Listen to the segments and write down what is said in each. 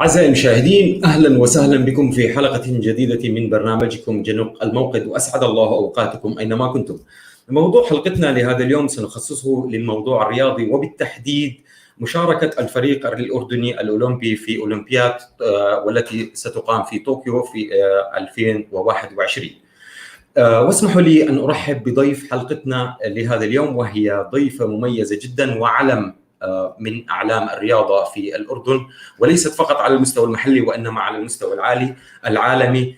أعزائي المشاهدين، أهلا وسهلا بكم في حلقة جديدة من برنامجكم جنق الموقد، وأسعد الله أوقاتكم أينما كنتم. موضوع حلقتنا لهذا اليوم سنخصصه للموضوع الرياضي، وبالتحديد مشاركة الفريق الأردني الأولمبي في أولمبياد والتي ستقام في طوكيو في 2021. واسمحوا لي أن أرحب بضيف حلقتنا لهذا اليوم، وهي ضيفة مميزة جدا وعلم من اعلام الرياضة في الاردن، وليست فقط على المستوى المحلي وانما على المستوى العالمي،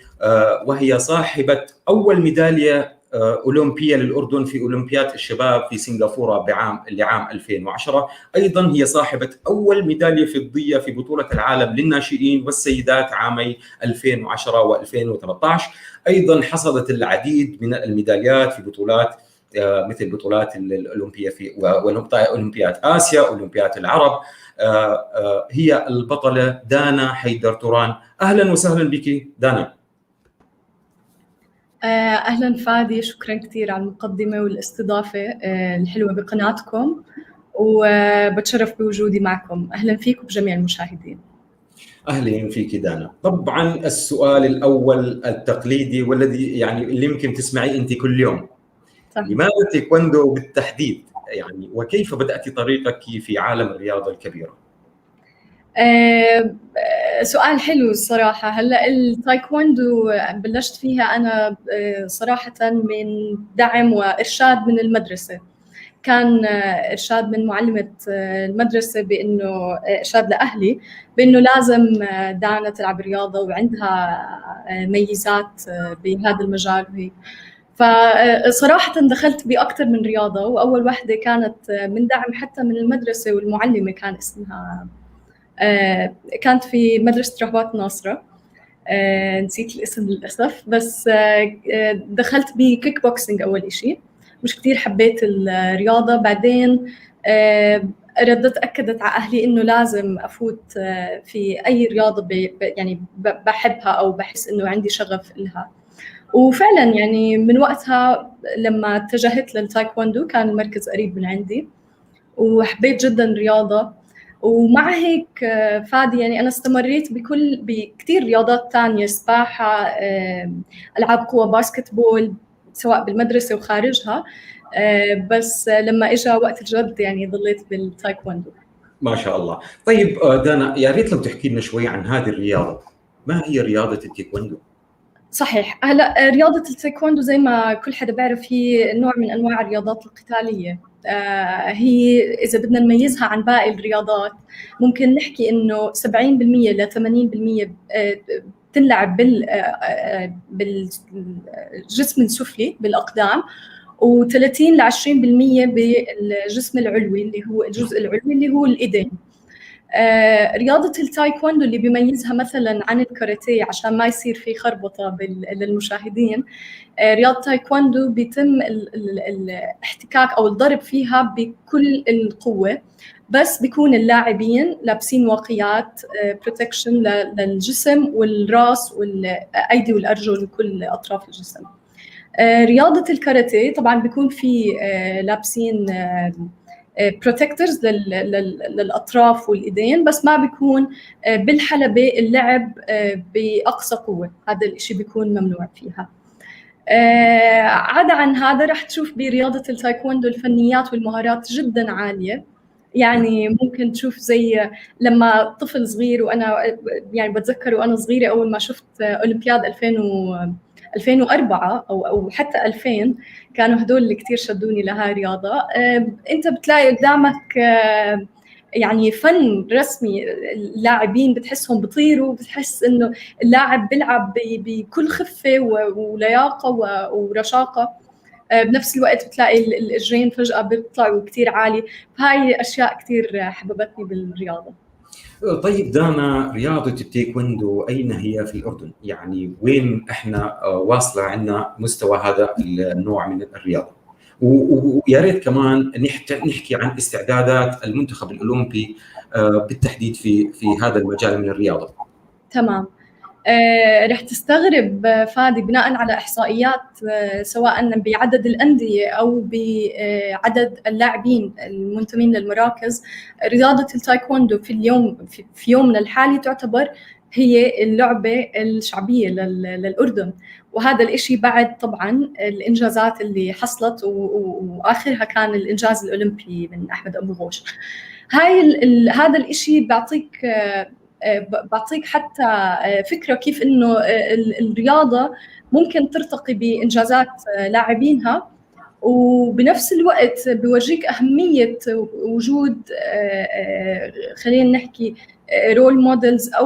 وهي صاحبه اول ميدالية اولمبيه للاردن في اولمبياد الشباب في سنغافورة لعام 2010. ايضا هي صاحبه اول ميدالية فضية في بطوله العالم للناشئين والسيدات عامي 2010 و2013. ايضا حصدت العديد من الميداليات في بطولات مثل بطولات الاولمبية في اولمبياد اسيا، اولمبياد العرب. هي البطلة دانا حيدر توران. اهلا وسهلا بك دانا. اهلا فادي، شكرا كثير على المقدمة والاستضافه الحلوة بقناتكم، وبتشرف بوجودي معكم. اهلا فيكم بجميع المشاهدين. اهلا فيك دانا. طبعا السؤال الاول التقليدي والذي يعني اللي يمكن تسمعيه انت كل يوم، صح. لماذا تايكوندو بالتحديد يعني، وكيف بدأت طريقك في عالم الرياضة الكبيرة؟ سؤال حلو الصراحة. هلا التايكوندو بلشت فيها أنا صراحة من دعم وإرشاد من المدرسة. كان إرشاد من معلمة المدرسة بإنه إرشاد لأهلي بإنه لازم دانا تلعب رياضة وعندها ميزات بهذا المجال وهيك. فصراحة دخلت بأكثر من رياضة، وأول واحدة كانت من دعم حتى من المدرسة والمعلمة، كان اسمها كانت في مدرسة رهبات الناصرة، نسيت الاسم للأسف، بس دخلت بكيك بوكسينج أول إشي. مش كتير حبيت الرياضة، بعدين ردت أكدت على أهلي إنه لازم أفوت في أي رياضة يعني بحبها أو بحس إنه عندي شغف إلها. وفعلا يعني من وقتها لما اتجهت للتايكوندو كان المركز قريب من عندي، وحبيت جدا الرياضة. ومع هيك فادي يعني أنا استمريت بكثير رياضات تانية، سباحة، ألعاب قوة، basketball، سواء بالمدرسة وخارجها، بس لما إجا وقت الجد يعني ضليت بالتايكوندو. ما شاء الله. طيب دانا، يا ريت لو تحكي لنا شوي عن هذه الرياضة. ما هي رياضة التايكوندو؟ صحيح. هلا رياضة التايكوندو زي ما كل حدا بيعرف هي نوع من أنواع الرياضات القتالية. هي إذا بدنا نميزها عن باقي الرياضات ممكن نحكي إنه 70% ل 80% بتنلعب بالجسم السفلي بالأقدام، و30 ل 20% بالجسم العلوي اللي هو الجزء العلوي اللي هو الإيدين. رياضة التايكوندو اللي بيميزها مثلا عن الكاراتيه، عشان ما يصير في خربطة للمشاهدين، رياضة التايكوندو بيتم الاحتكاك أو الضرب فيها بكل القوة، بس بيكون اللاعبين لابسين واقيات protection للجسم والراس والأيدي والأرجل وكل أطراف الجسم. رياضة الكاراتيه طبعا بيكون في لابسين protectors للاطراف والايدين، بس ما بيكون بالحلبة اللعب باقصى قوة، هذا الشيء بيكون ممنوع فيها. عدا عن هذا رح تشوف برياضة التايكوندو الفنيات والمهارات جدا عالية. يعني ممكن تشوف زي لما طفل صغير، وانا يعني بتذكر وانا صغيرة اول ما شفت اولمبياد 2004 او حتى 2000، كانوا هدول اللي كثير شدوني لهاي الرياضة. انت بتلاقي قدامك يعني فن رسمي، اللاعبين بتحسهم بيطيروا، بتحس انه اللاعب بيلعب بكل خفه ولياقه ورشاقه، بنفس الوقت بتلاقي الاجرين فجاة بيطلعوا كثير عالي. فهاي اشياء كثير حببتني بالرياضة. طيب دانا، رياضة التايكوندو أين هي في الأردن؟ يعني وين إحنا واصلة عندنا مستوى هذا النوع من الرياضة؟ ويا ريت كمان نحكي عن استعدادات المنتخب الأولمبي بالتحديد في هذا المجال من الرياضة. تمام. رح تستغرب فادي، بناء على احصائيات سواء بعدد الاندية او بعدد اللاعبين المنتمين للمراكز، رياضة التايكوندو في يومنا الحالي تعتبر هي اللعبة الشعبية للاردن، وهذا الإشي بعد طبعا الانجازات اللي حصلت، واخرها كان الانجاز الاولمبي من احمد ابو غوش. هذا الإشي بعطيك حتى فكرة كيف انه الرياضة ممكن ترتقي بانجازات لاعبينها، وبنفس الوقت بورجيك اهمية وجود، خلينا نحكي، role models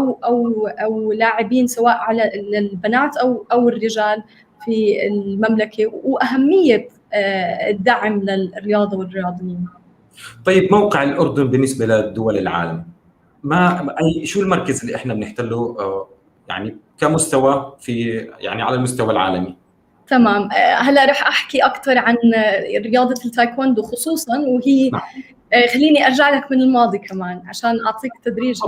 او لاعبين سواء على البنات او الرجال في المملكه، واهمية الدعم للرياضة والرياضيين. طيب، موقع الاردن بالنسبة لدول العالم، ما اي شو المركز اللي احنا بنحتله يعني كمستوى في يعني على المستوى العالمي؟ تمام، هلا رح احكي اكثر عن رياضة التايكوندو خصوصا، وهي نعم. خليني ارجع لك من الماضي كمان عشان اعطيك تدريج.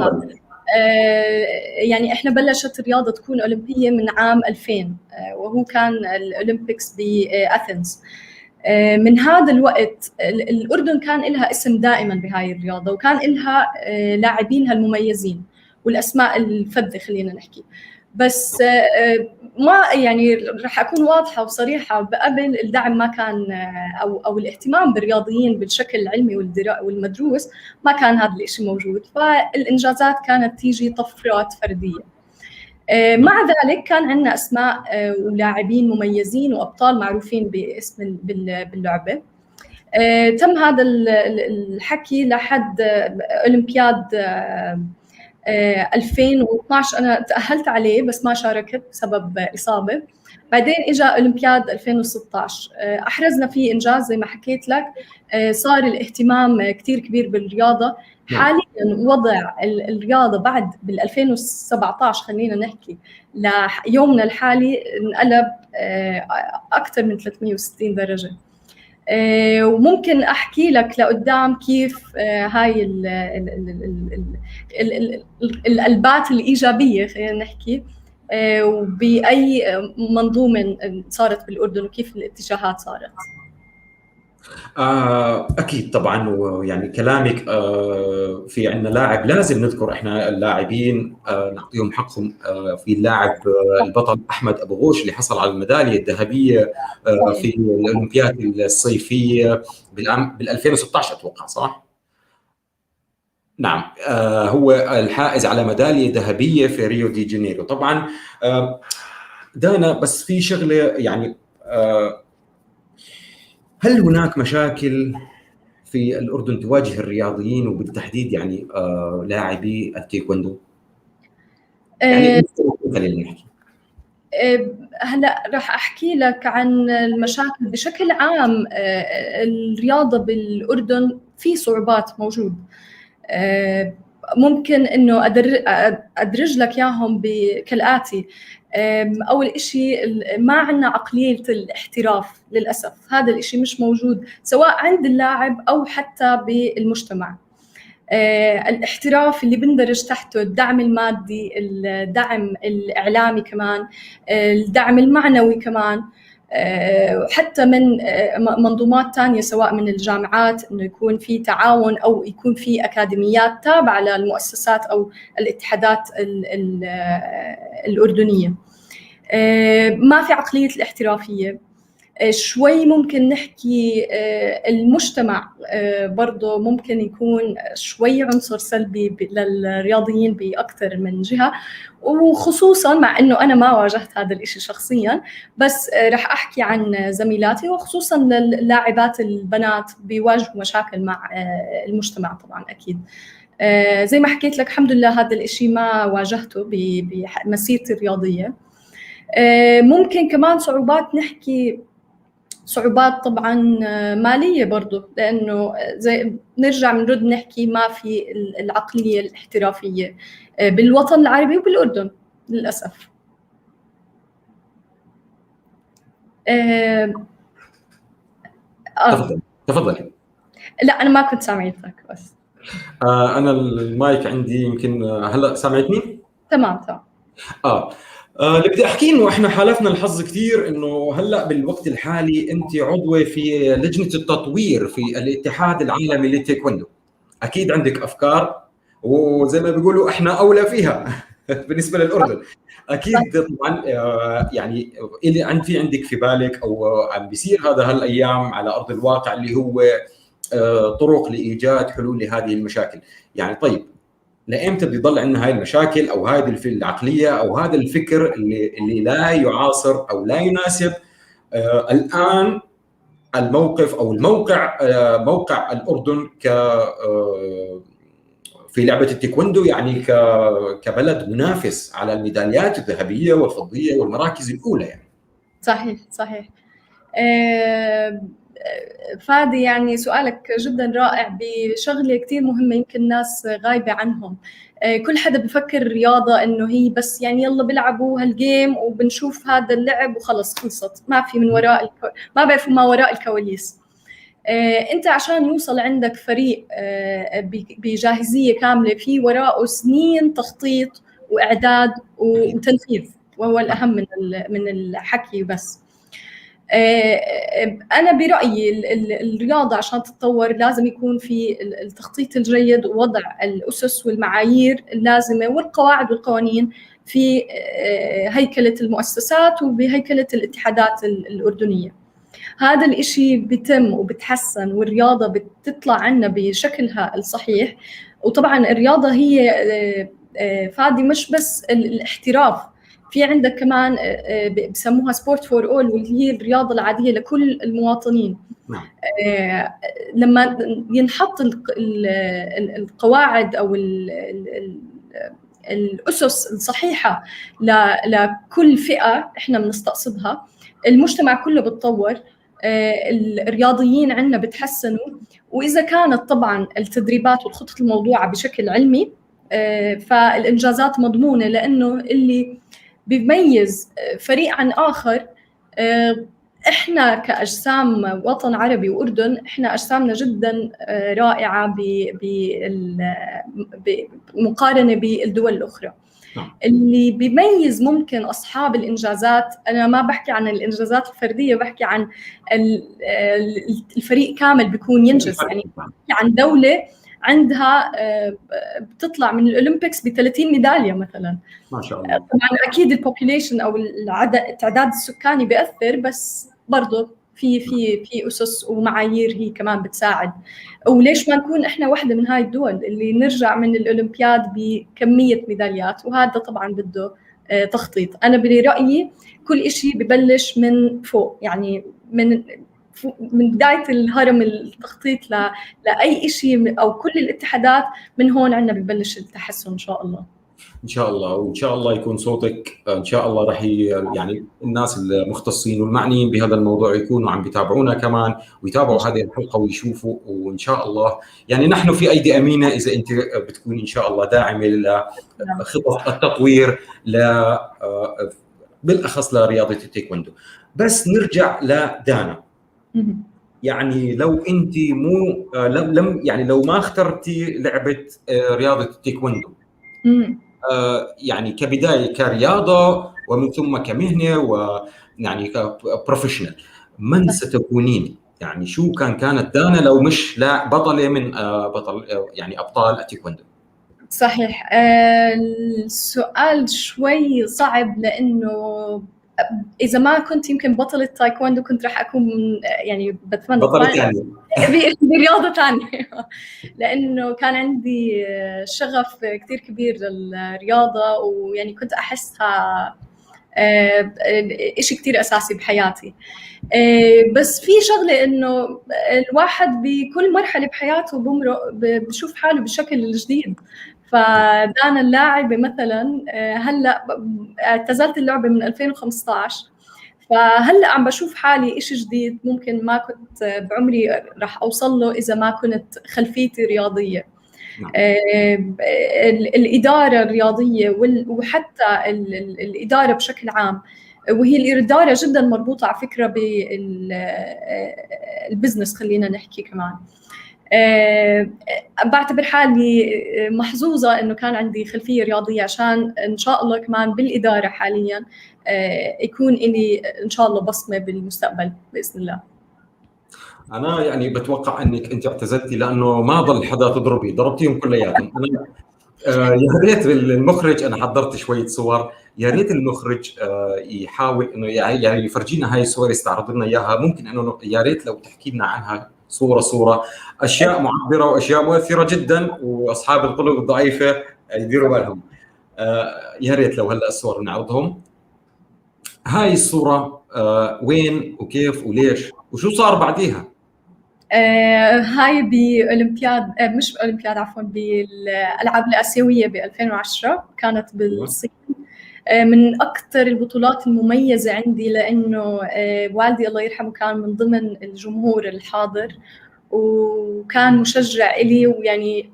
يعني احنا بلشت الرياضة تكون اولمبيه من عام 2000، وهو كان ال Olympics باثينز. من هذا الوقت الاردن كان لها اسم دائما بهاي الرياضه، وكان لها لاعبينها المميزين والاسماء الفذه خلينا نحكي. بس ما يعني رح اكون واضحة وصريحه، قبل الدعم ما كان او الاهتمام بالرياضيين بالشكل العلمي والمدروس ما كان هذا الشيء موجود، فالانجازات كانت تيجي طفرات فرديه. مع ذلك كان عندنا اسماء ولاعبين مميزين وابطال معروفين باسم باللعبة. تم هذا الحكي لحد اولمبياد 2012، انا تاهلت عليه بس ما شاركت بسبب اصابه. بعدين اجى اولمبياد 2016، احرزنا فيه انجاز زي ما حكيت لك. صار الاهتمام كثير كبير بالرياضه. نعم. حاليا وضع الرياضة بعد بال 2017 خلينا نحكي ليومنا الحالي انقلب اكثر من 360 درجه، وممكن احكي لك لقدام كيف هاي ال ال ال ال ال القلبات الايجابية خلينا نحكي، وباي منظومة صارت بالاردن وكيف الاتجاهات صارت. اكيد طبعا، ويعني كلامك في عندنا لاعب لازم نذكر احنا اللاعبين نعطيهم حقهم، في اللاعب البطل احمد ابو غوش اللي حصل على الميداليه الذهبية في الاولمبياد الصيفية بال 2016 اتوقع، صح؟ نعم، هو الحائز على ميدالية ذهبية في ريو دي جانيرو. طبعا دانا، بس في شغله يعني، هل هناك مشاكل في الأردن تواجه الرياضيين وبالتحديد يعني لاعبي التايكوندو؟ يعني خلينا نحكي. هلا راح احكي لك عن المشاكل بشكل عام. الرياضة بالاردن في صعوبات موجود، ممكن انه ادرج لك اياهم كالاتي. اول إشي ما عندنا عقلية الاحتراف للاسف، هذا الإشي مش موجود سواء عند اللاعب او حتى بالمجتمع. الاحتراف اللي بندرج تحته الدعم المادي، الدعم الاعلامي كمان، الدعم المعنوي كمان، حتى من منظومات ثانية سواء من الجامعات انه يكون في تعاون او يكون في اكاديميات تابعه للمؤسسات او الاتحادات الاردنية. ما في عقلية الاحترافية. شوي ممكن نحكي المجتمع برضه ممكن يكون شوي عنصر سلبي للرياضيين بأكثر من جهة، وخصوصا مع انه انا ما واجهت هذا الاشي شخصيا، بس رح احكي عن زميلاتي، وخصوصا للاعبات البنات بيواجهوا مشاكل مع المجتمع طبعا اكيد. زي ما حكيت لك الحمد لله هذا الاشي ما واجهته بمسيرتي الرياضية. ممكن كمان صعوبات، نحكي صعوبات طبعا ماليه برضه، لانه زي نرجع بنرد نحكي ما في العقلية الاحترافية بالوطن العربي وبالاردن للاسف. تفضل تفضلي. لا انا ما كنت سامعتك بس. انا المايك عندي يمكن. هلا سامعتني؟ تمام تمام. اللي بدي احكيه انه احنا حالفنا الحظ كثير انه هلا بالوقت الحالي انت عضوة في لجنة التطوير في الاتحاد العالمي للتايكوندو. اكيد عندك افكار، وزي ما بيقولوا احنا اولى فيها بالنسبة للاردن. اكيد طبعا، يعني اللي في عندك في بالك او عم بيصير هذا هالايام على ارض الواقع اللي هو طرق لايجاد حلول لهذه المشاكل. يعني طيب، لامتى بده يضل عندنا هاي المشاكل او هذه العقلية او هذا الفكر اللي لا يعاصر او لا يناسب الان الموقف او الموقع، موقع الاردن في لعبه التايكوندو، يعني كبلد منافس على الميداليات الذهبية والفضيه والمراكز الاولى يعني؟ صحيح. فادي، يعني سؤالك جدا رائع بشغله كثير مهمة يمكن الناس غايبة عنهم. كل حدا بفكر الرياضة انه هي بس يعني يلا بيلعبوا هال game وبنشوف هذا اللعب وخلص خلصت، ما في من وراء ما بيعرفوا ما وراء الكواليس. انت عشان يوصل عندك فريق بجاهزيه كامله، في وراءه سنين تخطيط واعداد وتنفيذ، وهو الاهم من الحكي. بس انا برايي الرياضة عشان تتطور لازم يكون في التخطيط الجيد ووضع الاسس والمعايير اللازمة والقواعد والقوانين في هيكله المؤسسات وبهيكله الاتحادات الاردنيه. هذا الإشي بيتم وبتحسن والرياضة بتطلع عنا بشكلها الصحيح. وطبعا الرياضة هي فادي مش بس الاحتراف، في عندك كمان بسموها sport for all، واللي هي الرياضة العادية لكل المواطنين. لما ينحط القواعد او الاسس الصحيحة لكل فئة احنا بنستقصدها، المجتمع كله بتطور، الرياضيين عندنا بتحسنوا. واذا كانت طبعا التدريبات والخطط الموضوعة بشكل علمي، فالانجازات مضمونه، لانه اللي بيميز فريق عن اخر، احنا كاجسام وطن عربي واردن، احنا اجسامنا جدا رائعة بمقارنه بالدول الاخرى. اللي بيميز ممكن اصحاب الانجازات، انا ما بحكي عن الانجازات الفرديه، بحكي عن الفريق كامل بيكون ينجز. يعني بحكي عن دولة عندها بتطلع من ال Olympics ب 30 ميدالية مثلا. ما شاء الله. طبعا اكيد ال population او العدد، التعداد السكاني بياثر، بس برضه في اسس ومعايير هي كمان بتساعد. وليش ما نكون احنا واحدة من هاي الدول اللي نرجع من الاولمبياد بكمية ميداليات؟ وهذا طبعا بده تخطيط. انا برايي كل شيء ببلش من فوق، يعني من بداية الهرم التخطيط لاي شيء او كل الاتحادات، من هون عندنا ببلش التحسن ان شاء الله. ان شاء الله، وان شاء الله يكون صوتك ان شاء الله راح يعني الناس المختصين والمعنيين بهذا الموضوع يكونوا عم بيتابعونا كمان ويتابعوا هذه الحلقة ويشوفوا، وان شاء الله يعني نحن في ايدي امينه اذا انت بتكوني ان شاء الله داعمه لخطط التطوير بالاخص لرياضه التايكوندو. بس نرجع لدانا، يعني لو انت مو لم يعني لو ما اخترتي لعبه رياضة التايكوندو يعني كبداية كرياضه ومن ثم كمهنه ويعني ك professional، من ستكونين؟ يعني شو كانت دانا لو مش لا بطلة من بطل يعني ابطال التايكوندو؟ صحيح، السؤال شوي صعب، لانه اذا ما كنت يمكن بطلة تايكوندو كنت راح اكون يعني بتمنى بطلة ثانية برياضة ثانية، لانه كان عندي شغف كثير كبير للرياضه، ويعني كنت احسها شيء كثير اساسي بحياتي. بس في شغله انه الواحد بكل مرحلة بحياته بمرق بشوف حاله بشكل جديد. فدانا اللاعبة مثلا هلا اعتزلت اللعبة من 2015، فهلا عم بشوف حالي إشي جديد ممكن ما كنت بعمري راح أوصل له إذا ما كنت خلفيتي رياضية. الإدارة الرياضية وحتى الإدارة بشكل عام، وهي الإدارة جدا مربوطة على فكرة بال business، خلينا نحكي كمان. بعتبر حالي محظوظة إنه كان عندي خلفية رياضية، عشان إن شاء الله كمان بالإدارة حاليا يكون إلي إن شاء الله بصمة بالمستقبل بإذن الله. أنا يعني بتوقع إنك أنت اعتزلتي لأنه ما ضل حدا تضربي، ضربتيهم كلياتهم. أنا يا ريت المخرج، أنا حضرت شوية صور، يا ريت المخرج يحاول إنه يعني يفرجينا هاي الصور، يستعرض لنا إياها. ممكن إنه يا ريت لو تحكي لنا عنها صورة صورة، أشياء معبرة وأشياء مؤثرة جدا، وأصحاب القلوب الضعيفة يديروا بالهم. يا ريت لو هلا الصور نعرضهم. هاي الصورة وين وكيف وليش وشو صار بعديها؟ هاي بأولمبياد، مش بأولمبياد عفوا، بالألعاب الآسيوية ب 2010، كانت بالصين. من أكثر البطولات المميزة عندي، لأنه والدي الله يرحمه كان من ضمن الجمهور الحاضر وكان مشجع إلي. ويعني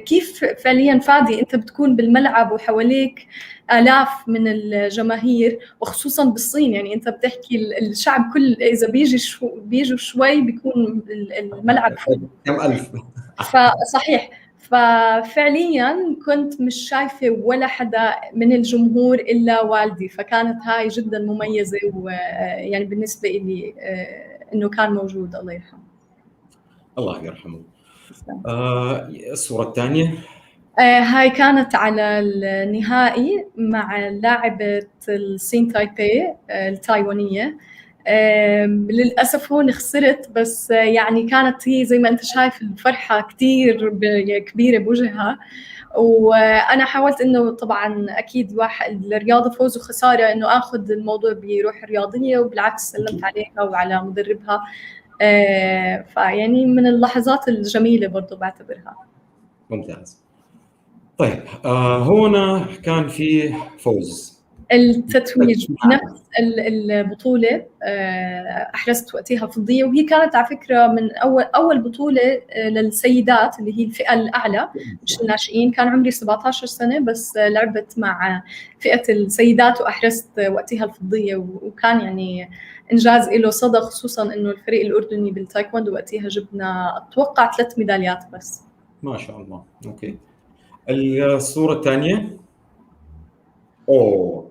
كيف فعليا فادي أنت بتكون بالملعب وحواليك آلاف من الجماهير، وخصوصا بالصين، يعني أنت بتحكي الشعب كل إذا بيجي بيجوا شوي بيكون الملعب كم ألف. فصحيح، ففعليا كنت مش شايفة ولا حدا من الجمهور إلا والدي، فكانت هاي جدا مميزة، ويعني بالنسبة إلي إنه كان موجود الله يرحمه. الله يرحمه. الصورة الثانية هاي كانت على النهائي مع لاعبة الصين تايبي التايوانية. للأسف هون خسرت، بس يعني كانت هي زي ما أنت شايف الفرحة كتير كبيرة بوجهها. وأنا حاولت إنه طبعاً أكيد واحد الرياضة فوز وخسارة، إنه آخذ الموضوع بروح رياضية، وبالعكس سلمت عليها وعلى مدربها. فيعني من اللحظات الجميلة برضو بعتبرها. ممتاز. طيب هنا كان في فوز، التتويج بنفس البطولة. أحرزت وقتها فضية، وهي كانت على فكرة من أول بطولة للسيدات اللي هي الفئة الأعلى مش الناشئين. كان عمري 17 سنة، بس لعبت مع فئة السيدات وأحرزت وقتها الفضية، وكان يعني إنجاز له صدى، خصوصاً إنه الفريق الأردني بالتايكوندو وقتها جبنا أتوقع 3 ميداليات بس. ما شاء الله. okay. الصورة الثانية. أوه.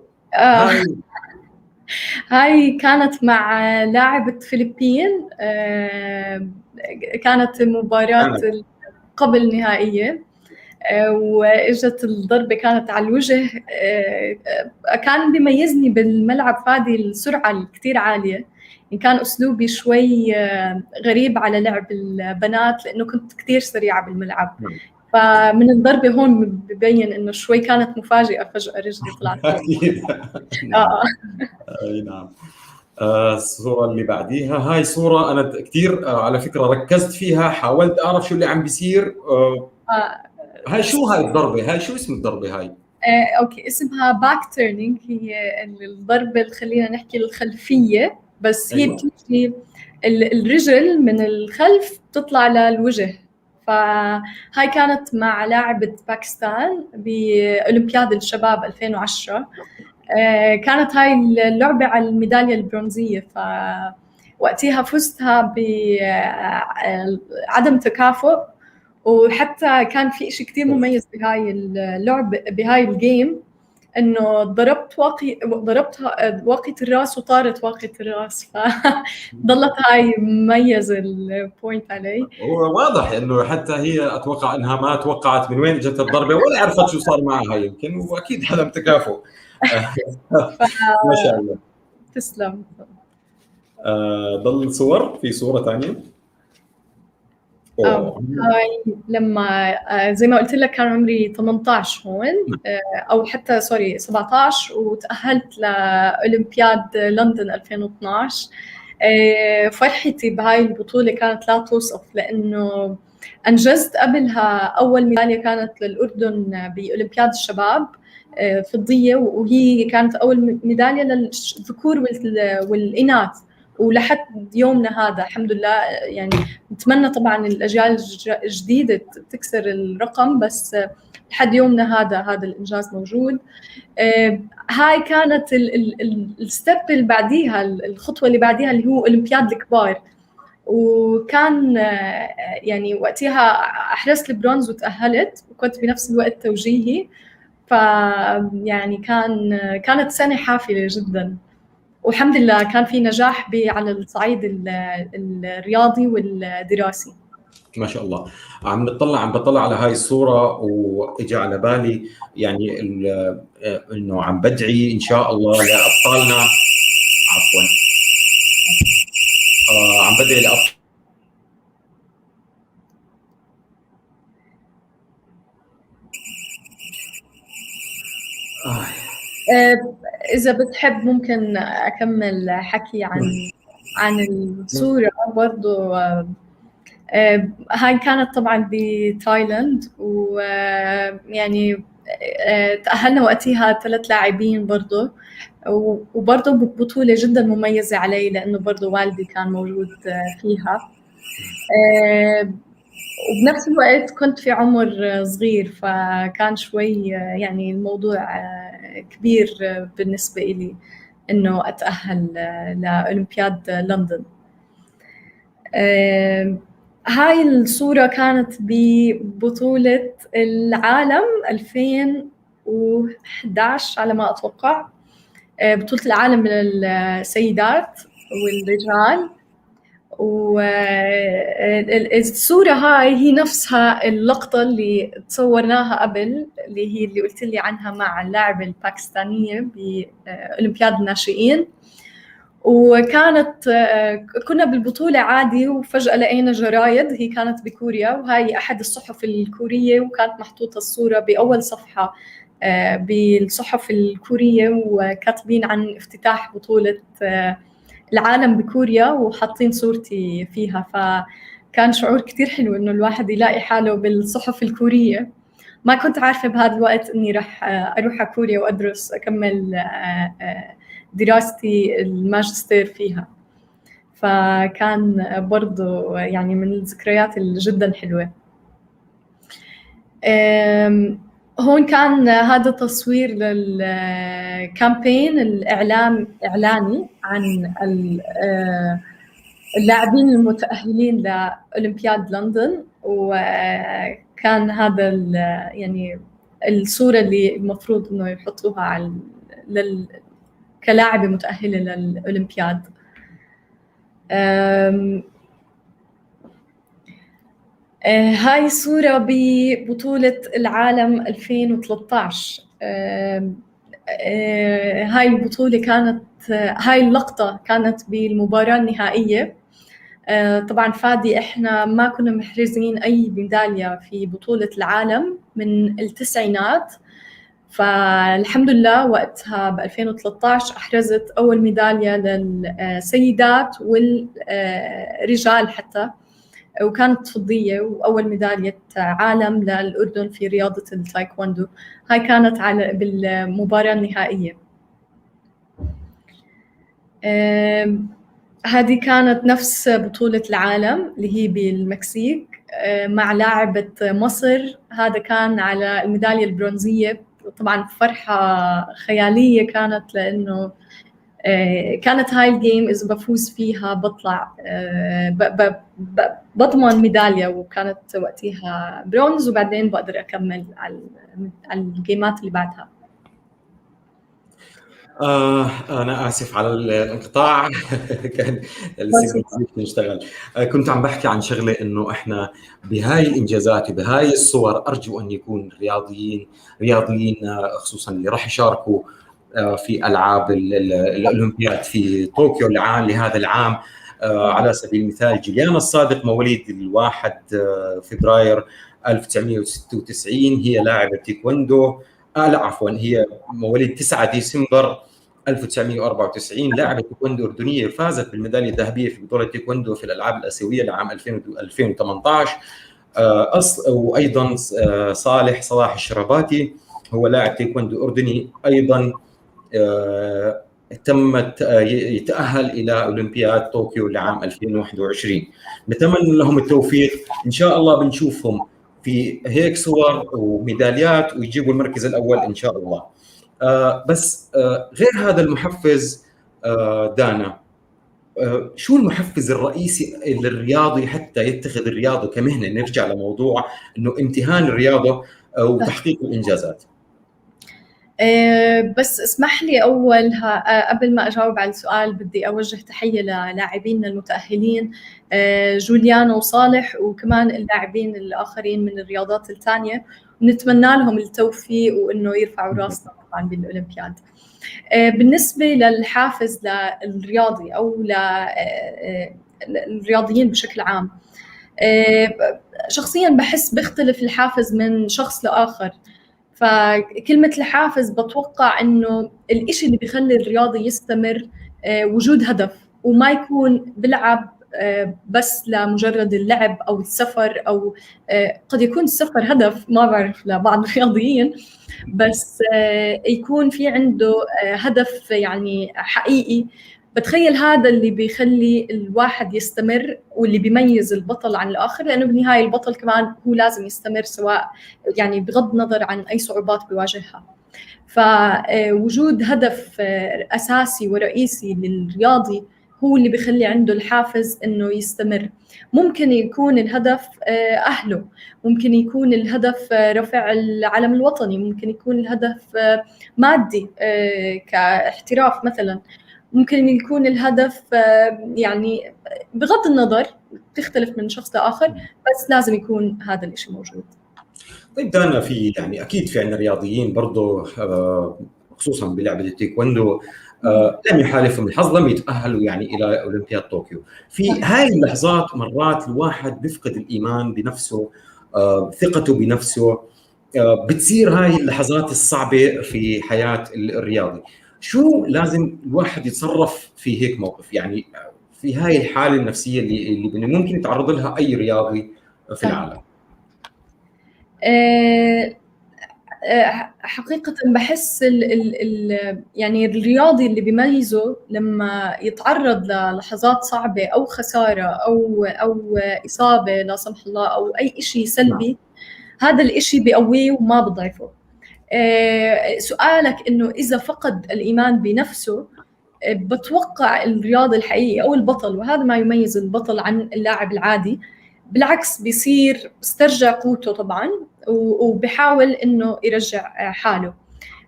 هاي كانت مع لاعبة فلبين، كانت مباراة قبل نهائية، وإجت الضربة كانت على الوجه. كان بيميزني بالملعب فادي السرعة الكتير عالية، يعني كان أسلوبي شوي غريب على لعب البنات لأنه كنت كتير سريعة بالملعب. فمن الضربة هون ببين إنه شوي كانت مفاجئة، فجأة رجلي طلعت. أكيد. أي نعم. الصورة اللي بعديها، هاي صورة أنا كثير على فكرة ركزت فيها، حاولت أعرف شو اللي عم بيصير. هاي شو هاي الضربة؟ هاي شو اسم الضربة هاي؟ okay، اسمها back turning، هي الضربة اللي خلينا نحكي الخلفية، بس هي بتجي الرجل من الخلف بتطلع للوجه. فهاي كانت مع لاعبة باكستان بأولمبياد الشباب 2010. كانت هاي اللعبة على الميدالية البرونزية، فوقتها فزتها بعدم تكافؤ. وحتى كان في إشي كتير مميز بهاي اللعبة، بهاي ال game، إنه ضربت واقية الراس وطارت واقية الراس، فضلت هاي مميزة ال point علي. هو واضح إنه حتى هي أتوقع إنها ما توقعت من وين اجت الضربة ولا عرفت شو صار معها يمكن، وأكيد عدم تكافؤ. ما شاء الله. تسلم. ضل صور، في صورة ثانية. هاي لما زي ما قلت لك كان عمري 18 هون، او حتى sorry 17، وتأهلت لأولمبياد لندن 2012. فرحتي بهاي البطولة كانت لا توصف، لأنه أنجزت قبلها أول ميدالية كانت للأردن بأولمبياد الشباب فضية، وهي كانت أول ميدالية للذكور والإناث، ولحد يومنا هذا الحمد لله. يعني نتمنى طبعا الاجيال الجديدة تكسر الرقم، بس لحد يومنا هذا الانجاز موجود. هاي كانت ال step اللي بعديها، الخطوة اللي بعديها اللي هو اولمبياد الكبار. وكان يعني وقتها احرزت البرونز وتاهلت، وكنت بنفس الوقت توجيهي، ف يعني كانت سنة حافلة جدا، والحمد لله كان في نجاح على الصعيد الرياضي والدراسي. ما شاء الله. عم بطلع على هاي الصورة واجى على بالي يعني انه عم بدعي ان شاء الله لابطالنا، عفوا عم بدعي لابطال إذا بتحب ممكن أكمل حكي عن الصورة برضو. هاي كانت طبعا بتايلاند، ويعني تأهلنا وقتها 3 لاعبين برضو، وبرضو بطولة جدا مميزة علي لأنه برضو والدي كان موجود فيها، وبنفس الوقت كنت في عمر صغير، فكان شوي يعني الموضوع كبير بالنسبة إلي إنه أتأهل لأولمبياد لندن. هاي الصورة كانت ببطولة العالم 2011 على ما أتوقع، بطولة العالم للسيدات والرجال. والصورة هاي هي نفسها اللقطة اللي تصورناها قبل، اللي هي اللي قلت لي عنها مع اللاعبة الباكستانية بأولمبياد الناشئين. وكانت كنا بالبطولة عادي، وفجأة لقينا جرايد، هي كانت بكوريا، وهي أحد الصحف الكورية، وكانت محطوطة الصورة بأول صفحة بالصحف الكورية، وكاتبين عن افتتاح بطولة العالم بكوريا وحاطين صورتي فيها. فكان شعور كتير حلو إنه الواحد يلاقي حاله بالصحف الكورية. ما كنت عارفة بهذا الوقت إني رح أروح على كوريا وأدرس أكمل دراستي الماجستير فيها، فكان برضو يعني من الذكريات اللي جدا حلوة. هون كان هذا تصوير للكامبين الإعلاني عن اللاعبين المتأهلين لأولمبياد لندن، وكان هذا يعني الصورة اللي المفروض إنه يحطوها على كلاعبة متأهلة للأولمبياد. هاي صورة ببطولة العالم 2013. هاي البطولة كانت، هاي اللقطة كانت بالمباراة النهائية. طبعا فادي احنا ما كنا محرزين أي ميدالية في بطولة العالم من التسعينات، فالحمد لله وقتها ب 2013 أحرزت أول ميدالية للسيدات والرجال حتى، وكانت فضية، وأول ميدالية عالم للأردن في رياضة التايكوندو. هاي كانت على بالمباراة النهائية. هذه كانت نفس بطولة العالم اللي هي بالمكسيك مع لاعبة مصر، هذا كان على الميدالية البرونزية. طبعا فرحة خيالية كانت، لأنه كانت هاي ال game إذا بفوز فيها بطلع بضمن ميدالية، وكانت وقتها برونز، وبعدين بقدر أكمل على الجيمات اللي بعدها. أنا آسف على الانقطاع. كان ال signal اشتغل. كنت عم بحكي عن شغلة، إنه إحنا بهاي الإنجازات وبهاي الصور أرجو أن يكون رياضيين خصوصا اللي راح يشاركوا في ألعاب الأولمبياد في طوكيو العام لهذا العام. على سبيل المثال جوليانا الصادق مواليد 1 فبراير 1996، هي لاعبة تايكوندو. لا عفوا، هي مواليد 9 ديسمبر 1994، لاعبة تايكوندو أردنية، فازت بالميدالية الذهبية في بطولة تايكوندو في الألعاب الآسيوية لعام 2018. وأيضا صالح صلاح الشرباتي هو لاعب تايكوندو أردني أيضا، تم يتأهل إلى أولمبياد طوكيو لعام 2021. نتمنى لهم التوفيق إن شاء الله، بنشوفهم في هيك صور وميداليات ويجيبوا المركز الأول إن شاء الله. بس غير هذا المحفز، دانا، شو المحفز الرئيسي للرياضي حتى يتخذ الرياضة كمهنة؟ نرجع لموضوع إنه امتهان الرياضة وتحقيق الإنجازات. بس اسمح لي أول قبل ما أجاوب على السؤال بدي أوجه تحية للاعبينا المتأهلين، جوليانو وصالح، وكمان اللاعبين الآخرين من الرياضات الثانية، ونتمنى لهم التوفيق وإنه يرفعوا راسنا طبعا بالأولمبياد. بالنسبة للحافز للرياضي أو للرياضيين بشكل عام، شخصيا بحس بيختلف الحافز من شخص لآخر. فكلمة الحافز بتوقع إنه الإشي اللي بيخلي الرياضي يستمر وجود هدف، وما يكون بلعب بس لمجرد اللعب أو السفر، أو قد يكون السفر هدف ما بعرف لبعض الرياضيين، بس يكون في عنده هدف يعني حقيقي. بتخيل هذا اللي بيخلي الواحد يستمر واللي بيميز البطل عن الآخر، لأنه بالنهاية البطل كمان هو لازم يستمر، سواء يعني بغض النظر عن أي صعوبات بيواجهها. فوجود هدف أساسي ورئيسي للرياضي هو اللي بيخلي عنده الحافز إنه يستمر. ممكن يكون الهدف أهله، ممكن يكون الهدف رفع العلم الوطني، ممكن يكون الهدف مادي كاحتراف مثلاً، ممكن يكون الهدف يعني بغض النظر تختلف من شخص لآخر، بس لازم يكون هذا الإشي موجود. طيب دانا، في يعني أكيد في عندنا رياضيين برضو خصوصا بلعبة التايكوندو لم يحالفهم الحظ، لم يتأهلوا يعني إلى أولمبياد طوكيو. في هاي اللحظات مرات الواحد بيفقد الإيمان بنفسه، ثقته بنفسه، بتصير هاي اللحظات الصعبة في حياة الرياضي. شو لازم الواحد يتصرف في هيك موقف؟ يعني في هاي الحالة النفسية اللي ممكن يتعرض لها أي رياضي في العالم. حقيقة بحس ال يعني الرياضي اللي بيميزه لما يتعرض للحظات صعبة أو خسارة أو إصابة لا سمح الله أو أي إشي سلبي، هذا الإشي بيقويه وما بضعفه. سؤالك إنه إذا فقد الإيمان بنفسه، بتوقع الرياضي الحقيقي أو البطل، وهذا ما يميز البطل عن اللاعب العادي، بالعكس بيصير استرجع قوته طبعا وبحاول إنه يرجع حاله.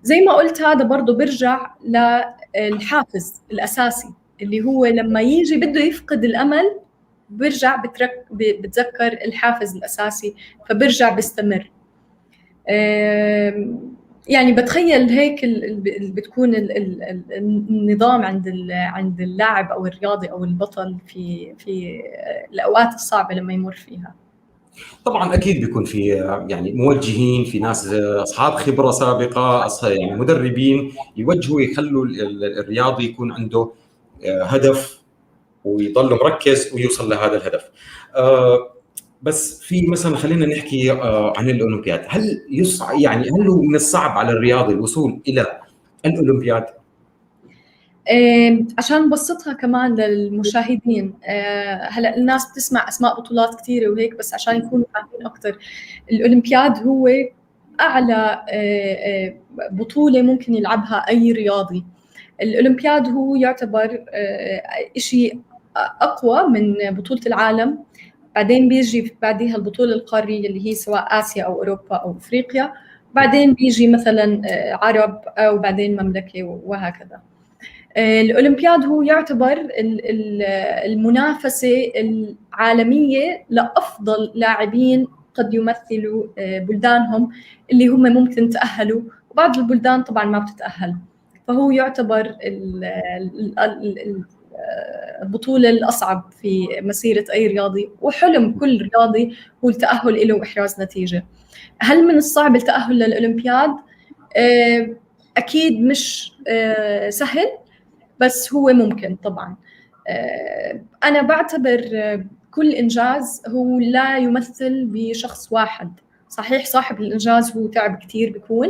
زي ما قلت هذا برضو برجع للحافز الأساسي اللي هو لما يجي بده يفقد الأمل برجع بتذكر الحافز الأساسي فبرجع بيستمر. يعني بتخيل هيك بتكون النظام عند اللاعب أو الرياضي أو البطل في الأوقات الصعبة لما يمر فيها. طبعا أكيد بيكون في يعني موجهين، في ناس أصحاب خبرة سابقة، يعني مدربين يوجهوا يخلوا الرياضي يكون عنده هدف ويضل مركز ويوصل لهذا الهدف. بس في مثلا خلينا نحكي عن الأولمبياد، هل يعني هل هو من الصعب على الرياضي الوصول إلى الأولمبياد؟ عشان نبسطها كمان للمشاهدين، هلا الناس بتسمع أسماء بطولات كثيرة وهيك، بس عشان يكونوا فاهمين أكثر، الأولمبياد هو أعلى بطولة ممكن يلعبها أي رياضي. الأولمبياد هو يعتبر إشي أقوى من بطولة العالم، بعدين بيجي بعديها البطولة القارية اللي هي سواء آسيا أو أوروبا أو أفريقيا، بعدين بيجي مثلا عرب أو بعدين مملكة وهكذا. الأولمبياد هو يعتبر المنافسة العالمية لأفضل لاعبين قد يمثلوا بلدانهم اللي هم ممكن تأهلوا، وبعض البلدان طبعا ما بتتأهل، فهو يعتبر البطولة الأصعب في مسيرة أي رياضي، وحلم كل رياضي هو التأهل له وإحراز نتيجة. هل من الصعب التأهل للأولمبياد؟ أكيد مش سهل، بس هو ممكن طبعا. أنا بعتبر كل إنجاز هو لا يمثل بشخص واحد، صحيح صاحب الإنجاز هو تعب كتير بيكون،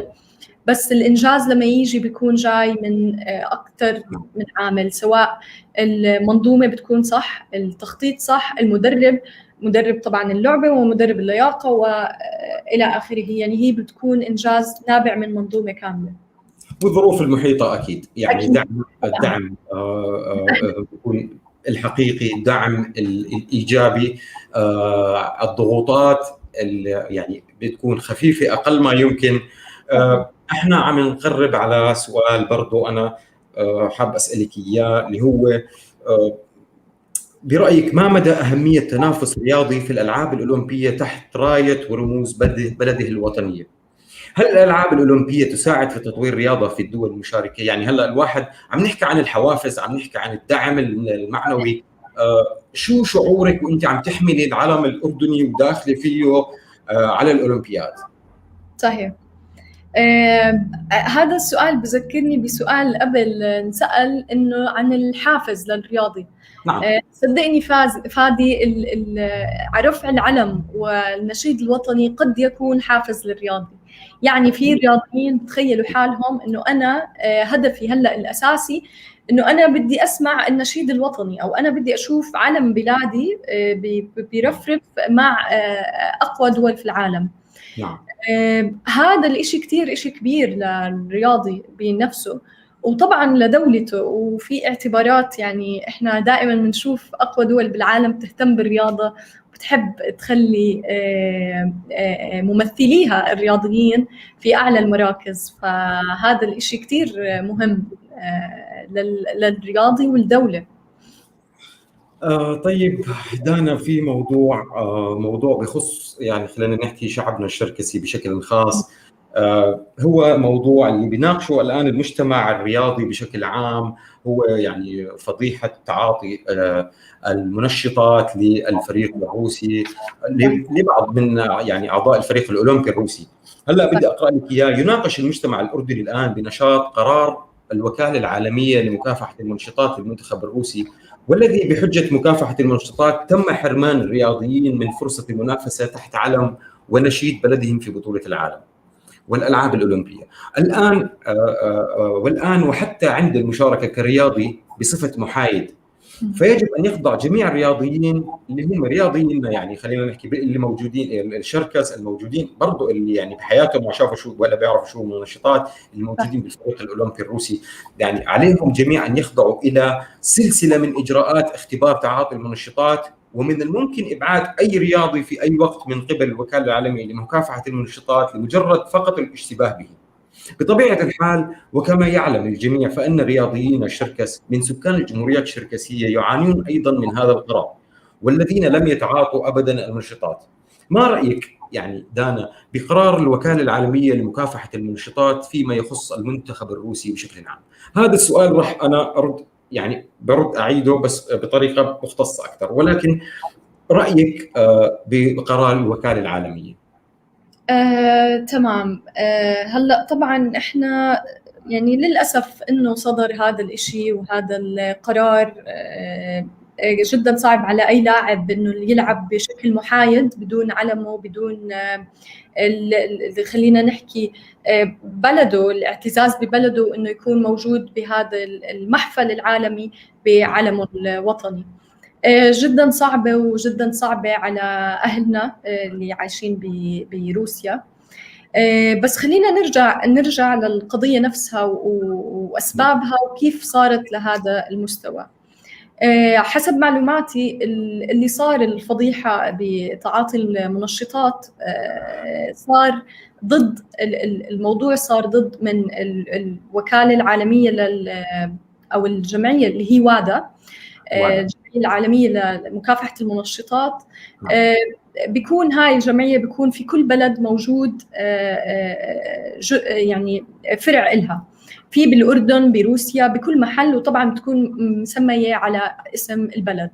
بس الإنجاز لما يجي بيكون جاي من أكثر من عامل، سواء المنظومة بتكون صح، التخطيط صح، المدرب، مدرب طبعا اللعبة ومدرب اللياقة وإلى آخره، يعني هي بتكون إنجاز نابع من منظومة كاملة. والظروف المحيطة أكيد، يعني أكيد. الدعم بيكون الحقيقي، الدعم الايجابي، الضغوطات اللي يعني بتكون خفيفة اقل ما يمكن. احنا عم نقرب على سؤال برضو انا حاب اسالك اياه، اللي هو برايك ما مدى اهمية التنافس الرياضي في الالعاب الاولمبية تحت رايه ورموز بلده الوطنية؟ هل الالعاب الاولمبية تساعد في تطوير الرياضة في الدول المشاركة؟ يعني هلا الواحد عم نحكي عن الحوافز، عم نحكي عن الدعم المعنوي، شو شعورك وانت عم تحملي العلم الاردني وداخله فيه على الاولمبياد؟ صحيح. هذا السؤال بذكرني بسؤال قبل انسأل انه عن الحافز للرياضي. نعم. صدقني فادي رفع العلم والنشيد الوطني قد يكون حافز للرياضي. يعني في رياضيين تخيلوا حالهم انه انا هدفي هلا الاساسي انه انا بدي اسمع النشيد الوطني، او انا بدي اشوف علم بلادي بيرفرف مع اقوى دول في العالم. نعم. هذا الاشي كتير اشي كبير للرياضي بنفسه، وطبعا لدولته. وفي اعتبارات، يعني احنا دائما بنشوف اقوى دول بالعالم تهتم بالرياضة، بتحب تخلي ممثليها الرياضيين في اعلى المراكز، فهذا الاشي كتير مهم للرياضي والدولة. طيب دانا، في موضوع موضوع بخص يعني خلينا نحكي شعبنا الشركسي بشكل خاص، هو موضوع اللي بيناقشه الآن المجتمع الرياضي بشكل عام، هو يعني فضيحة تعاطي المنشطات للفريق الروسي، لبعض من يعني أعضاء الفريق الأولمبي الروسي. هلا بدي أقرأ لك إياه. يناقش المجتمع الأردني الآن بنشاط قرار الوكالة العالمية لمكافحة المنشطات للمنتخب الروسي، والذي بحجة مكافحة المنشطات تم حرمان الرياضيين من فرصة المنافسة تحت علم ونشيد بلدهم في بطولة العالم والألعاب الأولمبية. الآن والآن وحتى عند المشاركة كرياضي بصفة محايد، فيجب أن يخضع جميع الرياضيين اللي هم رياضيين، يعني خلينا نحكي اللي موجودين الشركس الموجودين برضو، اللي يعني بحياتهم ما شافوا شو ولا بيعرفوا شو المنشطات، الموجودين بالفريق الأولمبي الروسي، يعني عليهم جميعا أن يخضعوا إلى سلسلة من إجراءات اختبار تعاطي المنشطات، ومن الممكن إبعاد أي رياضي في أي وقت من قبل الوكالة العالمية لمكافحة المنشطات لمجرد فقط الاشتباه به. بطبيعة الحال وكما يعلم الجميع فإن الرياضيين الشركس من سكان الجمهوريات الشركسية يعانون أيضا من هذا القرار، والذين لم يتعاطوا أبدا المنشطات. ما رأيك يعني دانا بقرار الوكالة العالمية لمكافحة المنشطات فيما يخص المنتخب الروسي بشكل عام؟ هذا السؤال راح أنا أرد، يعني برد أعيده بس بطريقة مختصة أكثر، ولكن رأيك بقرار الوكالة العالمية؟ تمام. هلأ طبعا إحنا يعني للأسف إنه صدر هذا الإشي وهذا القرار، جدا صعب على أي لاعب إنه يلعب بشكل محايد بدون علمه، بدون خلينا نحكي بلده، الاعتزاز ببلده، إنه يكون موجود بهذا المحفل العالمي بعلمه الوطني. جدا صعبة، وجدا صعبة على أهلنا اللي عايشين بروسيا. بس خلينا نرجع للقضية نفسها وأسبابها وكيف صارت لهذا المستوى. حسب معلوماتي اللي صار الفضيحة بتعاطي المنشطات، صار ضد الموضوع، صار ضد من الوكالة العالمية أو الجمعية اللي هي وادا، الجمعية العالمية لمكافحة المنشطات. بيكون هاي الجمعية بيكون في كل بلد موجود يعني فرع إلها، في بالأردن، بروسيا، بكل محل، وطبعا بتكون مسمية على اسم البلد.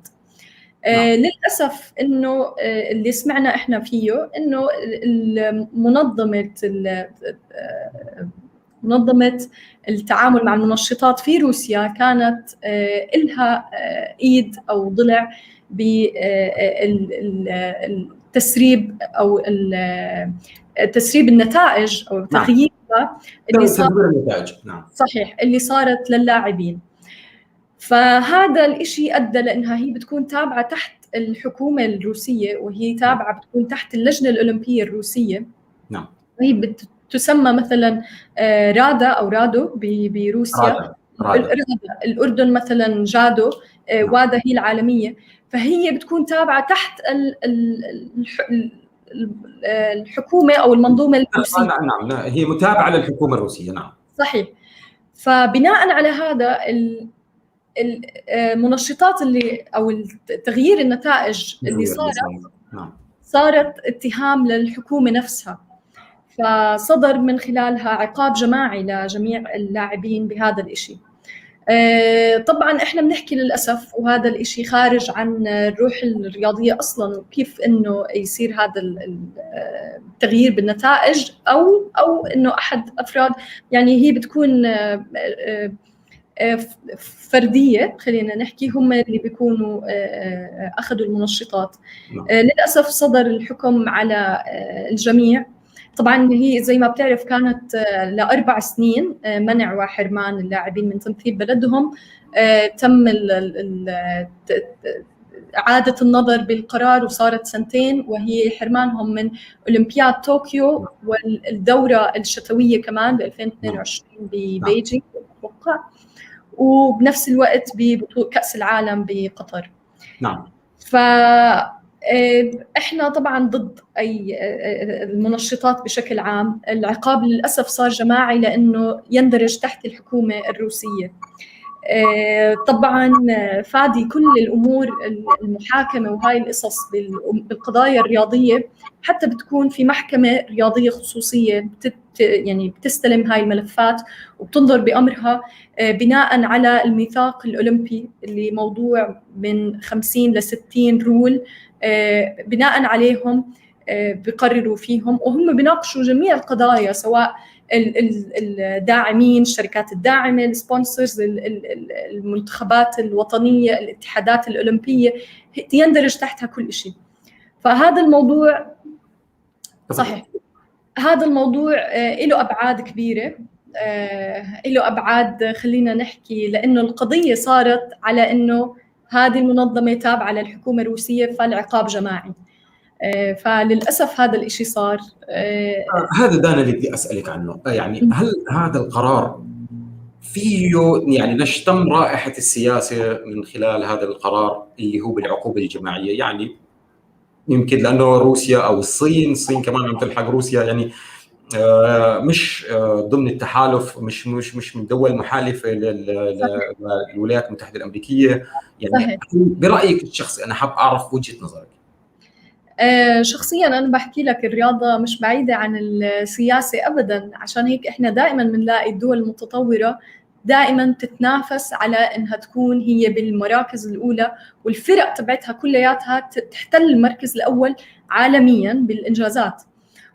للأسف إنه اللي سمعنا إحنا فيه إنه منظمة التعامل مع المنشطات في روسيا كانت إلها إيد أو ضلع بالتسريب أو تسريب النتائج أو تغييرها اللي صار. نعم. صحيح، اللي صارت للاعبين. فهذا الإشي أدى لأنها هي بتكون تابعة تحت الحكومة الروسية، وهي تابعة بتكون تحت اللجنة الأولمبية الروسية. نعم. وهي تسمى مثلا رادا أو رادو بروسيا، رادا. الأردن مثلا جادو، وادا هي العالمية، فهي بتكون تابعه تحت الحكومة او المنظومة الروسية. نعم نعم، هي متابعه للحكومة الروسية. نعم صحيح. فبناء على هذا المنشطات اللي او تغيير النتائج اللي صارت، نعم، صارت اتهام للحكومة نفسها، فصدر من خلالها عقاب جماعي لجميع اللاعبين بهذا الإشي. طبعا احنا بنحكي للاسف، وهذا الإشي خارج عن الروح الرياضية اصلا، وكيف انه يصير هذا التغيير بالنتائج او انه احد افراد، يعني هي بتكون فردية، خلينا نحكي هم اللي بيكونوا اخذوا المنشطات. للاسف صدر الحكم على الجميع. طبعا هي زي ما بتعرف كانت ل4 سنين منع وحرمان اللاعبين من تمثيل بلدهم. تم إعادة النظر بالقرار وصارت 2 سنين، وهي حرمانهم من أولمبياد طوكيو والدورة الشتوية كمان ب 2022 ببيجينغ أتوقع، وبنفس الوقت ببطولة كأس العالم بقطر. نعم. ف احنا طبعا ضد اي المنشطات بشكل عام. العقاب للاسف صار جماعي لانه يندرج تحت الحكومة الروسية. طبعا فادي كل الامور المحاكمة وهاي القصص بالقضايا الرياضية حتى بتكون في محكمة رياضية خصوصية يعني بتستلم هاي الملفات وبتنظر بامرها بناء على الميثاق الاولمبي اللي موضوع من 50 ل 60 رول، بناء عليهم بقرروا فيهم، وهم بيناقشوا جميع القضايا سواء الداعمين، الشركات الداعمة، ال sponsors، المنتخبات الوطنية، الاتحادات الاولمبية، يندرج تحتها كل شيء. فهذا الموضوع صحيح، هذا الموضوع له ابعاد كبيرة، له ابعاد خلينا نحكي، لانه القضية صارت على انه هذه المنظمة تابعه للحكومة الروسية فالعقاب جماعي. فللاسف هذا الاشي صار. هذا دانا اللي بدي اسالك عنه، يعني هل هذا القرار فيه يعني نشتم رائحة السياسة من خلال هذا القرار اللي هو بالعقوبة الجماعية؟ يعني يمكن لانه روسيا او الصين كمان عم تلحق روسيا، يعني مش ضمن التحالف، مش مش مش من دول محالفه للولايات المتحدة الامريكية. يعني صحيح. برايك الشخصي انا حاب اعرف وجهه نظرك. شخصيا انا بحكي لك الرياضة مش بعيدة عن السياسة ابدا، عشان هيك احنا دائما بنلاقي الدول المتطورة دائما تتنافس على انها تكون هي بالمراكز الاولى، والفرق تبعتها كلياتها تحتل المركز الاول عالميا بالانجازات.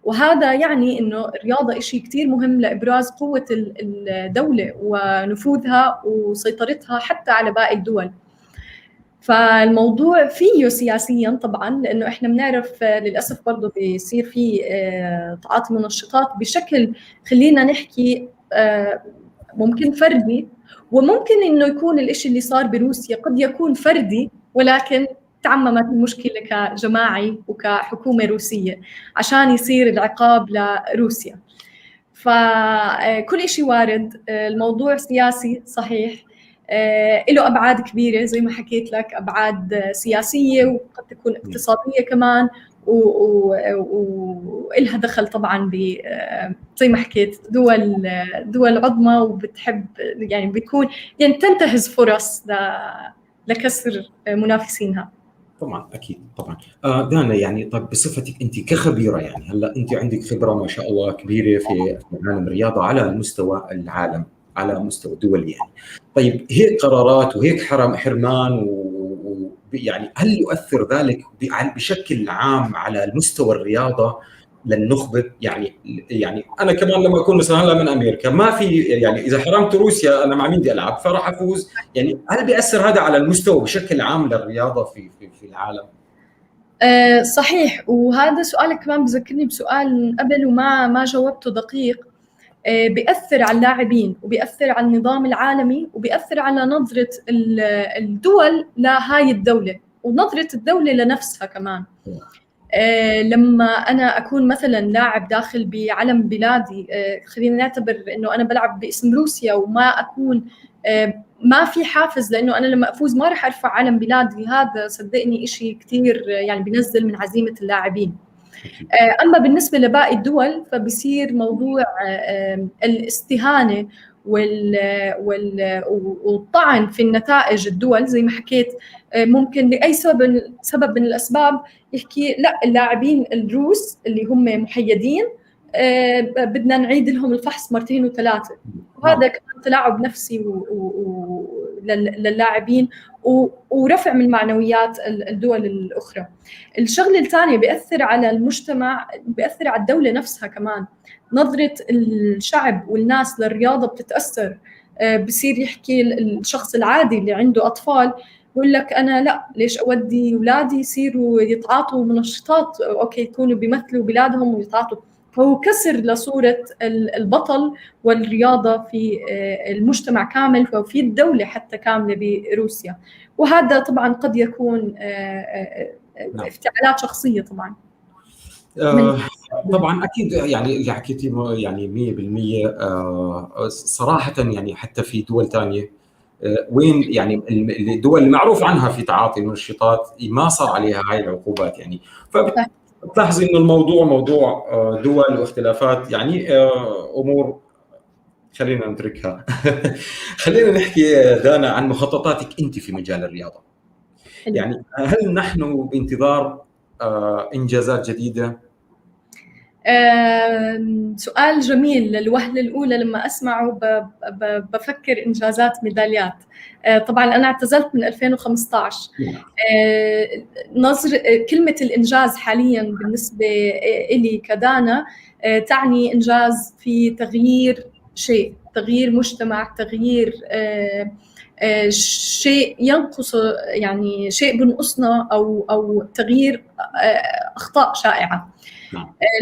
وهذا يعني انه الرياضة شيء كثير مهم لابراز قوة الدولة ونفوذها وسيطرتها حتى على باقي الدول. فالموضوع فيه سياسيا طبعا، لانه احنا بنعرف للاسف برضه بيصير في تعاطي منشطات بشكل خلينا نحكي ممكن فردي، وممكن انه يكون الإشي اللي صار بروسيا قد يكون فردي، ولكن تعممت المشكلة كجماعي وكحكومه روسية عشان يصير العقاب لروسيا. فكل شيء وارد. الموضوع سياسي صحيح، له ابعاد كبيرة زي ما حكيت لك، ابعاد سياسية وقد تكون اقتصادية كمان، وإلها دخل طبعا ب زي ما حكيت دول عظمى، وبتحب يعني بيكون يعني تنتهز فرص لكسر منافسينها. طبعا اكيد طبعا. دانا، يعني طيب بصفتك انت كخبيره، يعني هلا انت عندك خبره ما شاء الله كبيرة في عالم الرياضة على مستوى العالم، على مستوى دولي يعني. طيب هيك قرارات وهيك حرمان يعني هل يؤثر ذلك بشكل عام على المستوى الرياضة للنخبه؟ يعني انا كمان لما اكون مثلا هلا من امريكا، ما في يعني اذا حرمت روسيا انا مع مين بدي العب؟ فراح افوز. يعني هل بيأثر هذا على المستوى بشكل عام للرياضة في في في العالم؟ صحيح. وهذا سؤالك كمان بذكرني بسؤال من قبل وما ما جاوبته دقيق. بيأثر على اللاعبين، وبيأثر على النظام العالمي، وبيأثر على نظرة الدول لهاي الدولة، ونظرة الدولة لنفسها كمان. لما أنا أكون مثلا لاعب داخل بعلم بلادي، خلينا نعتبر إنه أنا بلعب باسم روسيا وما أكون ما في حافز، لانه انا لما افوز ما راح ارفع علم بلادي. هذا صدقني شيء كثير يعني بنزل من عزيمة اللاعبين. اما بالنسبة لباقي الدول فبصير موضوع الاستهانة والطعن في النتائج. الدول زي ما حكيت ممكن لاي سبب من الاسباب يحكي لا، اللاعبين الروس اللي هم محيدين بدنا نعيد لهم الفحص مرتين وثلاثة، وهذا كمان تلاعب نفسي للاعبين ورفع من معنويات الدول الاخرى. الشغلة الثانية بياثر على المجتمع، بياثر على الدولة نفسها كمان. نظره الشعب والناس للرياضة بتتاثر. بصير يحكي الشخص العادي اللي عنده اطفال بقول لك انا لا، ليش اودي اولادي يصيروا يتعاطوا منشطات؟ okay يكونوا بيمثلوا بلادهم ويتعاطوا. فهو كسر لصورة البطل والرياضة في المجتمع كامل وفي الدولة حتى كاملة بروسيا. وهذا طبعا قد يكون افتعالات شخصية طبعا. طبعا اكيد، يعني اللي حكيتيه يعني 100%. صراحة يعني حتى في دول ثانية وين يعني الدول المعروف عنها في تعاطي المنشطات ما صار عليها هاي العقوبات يعني. فبتلاحظي انه الموضوع موضوع دول واختلافات، يعني امور خلينا نتركها. خلينا نحكي دانا عن مخططاتك انت في مجال الرياضة. يعني هل نحن بانتظار انجازات جديدة؟ سؤال جميل. للوهلة الأولى لما أسمعه بفكر إنجازات ميداليات. طبعا أنا اعتزلت من 2015. نظر كلمة الإنجاز حاليا بالنسبة إلي كدانا تعني إنجاز في تغيير شيء، تغيير مجتمع، تغيير شيء ينقص، يعني شيء بنقصنا، أو تغيير أخطاء شائعة.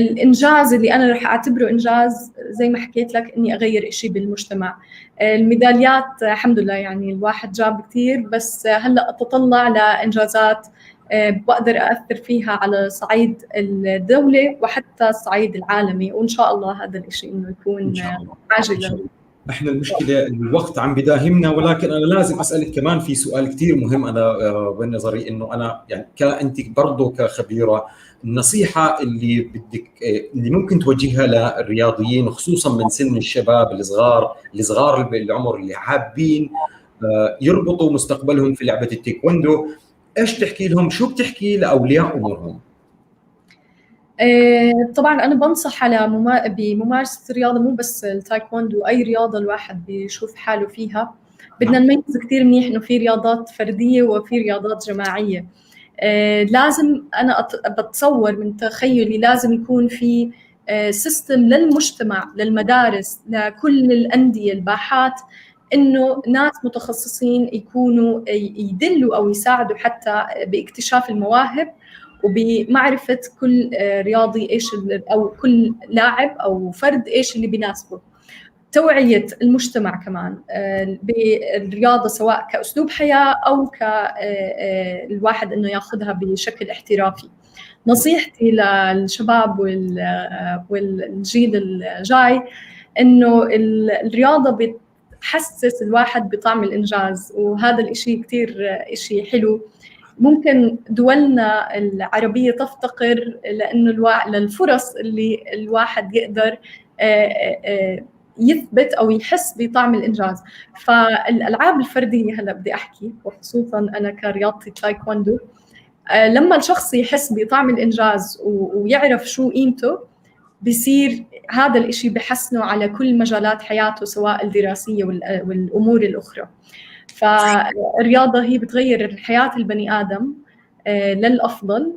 الإنجاز اللي أنا رح أعتبره إنجاز زي ما حكيت لك إني أغير إشي بالمجتمع. الميداليات الحمد لله يعني الواحد جاب كثير، بس هلأ أتطلع لإنجازات بقدر أأثر فيها على صعيد الدولة وحتى الصعيد العالمي، وإن شاء الله هذا الإشي إنه يكون عاجلا. احنا المشكلة الوقت عم بداهمنا، ولكن انا لازم اسالك كمان في سؤال كثير مهم انا بنظري، انه انا يعني كانت برضه كخبيره، النصيحة اللي بدك اللي ممكن توجهها للرياضيين خصوصا من سن الشباب الصغار بالعمر اللي حابين يربطوا مستقبلهم في لعبه التايكوندو، ايش تحكي لهم؟ شو بتحكي لاولياء امورهم؟ طبعا انا بنصح على بممارسة الرياضة، مو بس التايكوندو، اي رياضة الواحد بيشوف حاله فيها. بدنا نميز كثير منيح انه في رياضات فردية وفي رياضات جماعية. لازم انا بتصور من تخيلي لازم يكون في system للمجتمع، للمدارس، لكل الاندية، الباحات، انه ناس متخصصين يكونوا يدلوا او يساعدوا حتى باكتشاف المواهب وبمعرفة كل رياضي ايش او كل لاعب او فرد ايش اللي بيناسبه. توعية المجتمع كمان بالرياضة سواء كأسلوب حياة او كالواحد انه ياخذها بشكل احترافي. نصيحتي للشباب والجيل الجاي انه الرياضة بتحسس الواحد بطعم الانجاز، وهذا الاشي كثير اشي حلو. ممكن دولنا العربية تفتقر لأنه للفرص اللي الواحد يقدر يثبت أو يحس بطعم الإنجاز. فالألعاب الفردية هلأ بدي أحكي، وخصوصاً أنا كرياضتي تايكوندو، لما الشخص يحس بطعم الإنجاز ويعرف شو قيمته، بصير هذا الإشي بحسنه على كل مجالات حياته سواء الدراسية والأمور الأخرى. فالرياضة هي بتغير حياة البني آدم للأفضل،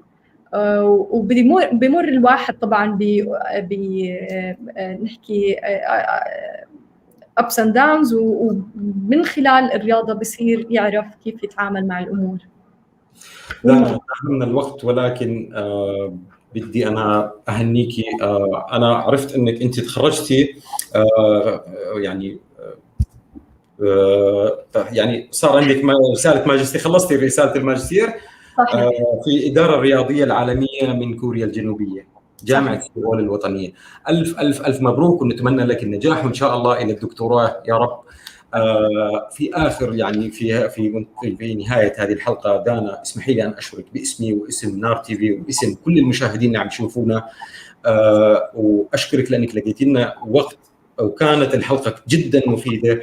وبمر الواحد طبعا نحكي ups and downs، ومن خلال الرياضة بصير يعرف كيف يتعامل مع الأمور. لا من الوقت، ولكن بدي أنا أهنيكي. أنا عرفت أنك أنت تخرجتي، يعني يعني صار عندك رسالة ماجستير، خلصتي رسالة الماجستير في الإدارة الرياضية العالمية من كوريا الجنوبية، جامعة سيول الوطنية. ألف ألف ألف مبروك، ونتمنى لك النجاح وإن شاء الله إلى الدكتوراه يا رب. في اخر يعني في في في نهاية هذه الحلقة دانا، اسمحي لي ان اشكرك باسمي واسم نار تي في وباسم كل المشاهدين اللي عم يشوفونا، واشكرك لانك لقيتي لنا وقت وكانت الحلقة جدا مفيدة.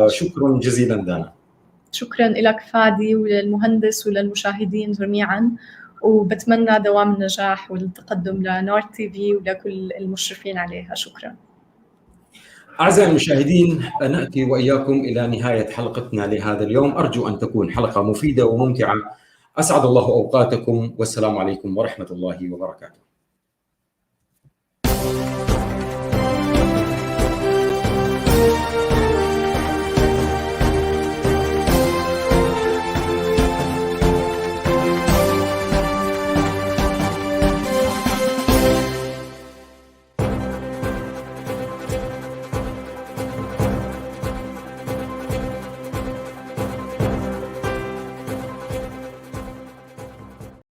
شكرا جزيلا دانا. شكرا لك فادي وللمهندس وللمشاهدين جميعا، وبتمنى دوام النجاح والتقدم لنار تي في ولكل المشرفين عليها. شكرا. أعزائي المشاهدين، نأتي وإياكم إلى نهاية حلقتنا لهذا اليوم. أرجو أن تكون حلقة مفيدة وممتعة. أسعد الله أوقاتكم، والسلام عليكم ورحمة الله وبركاته.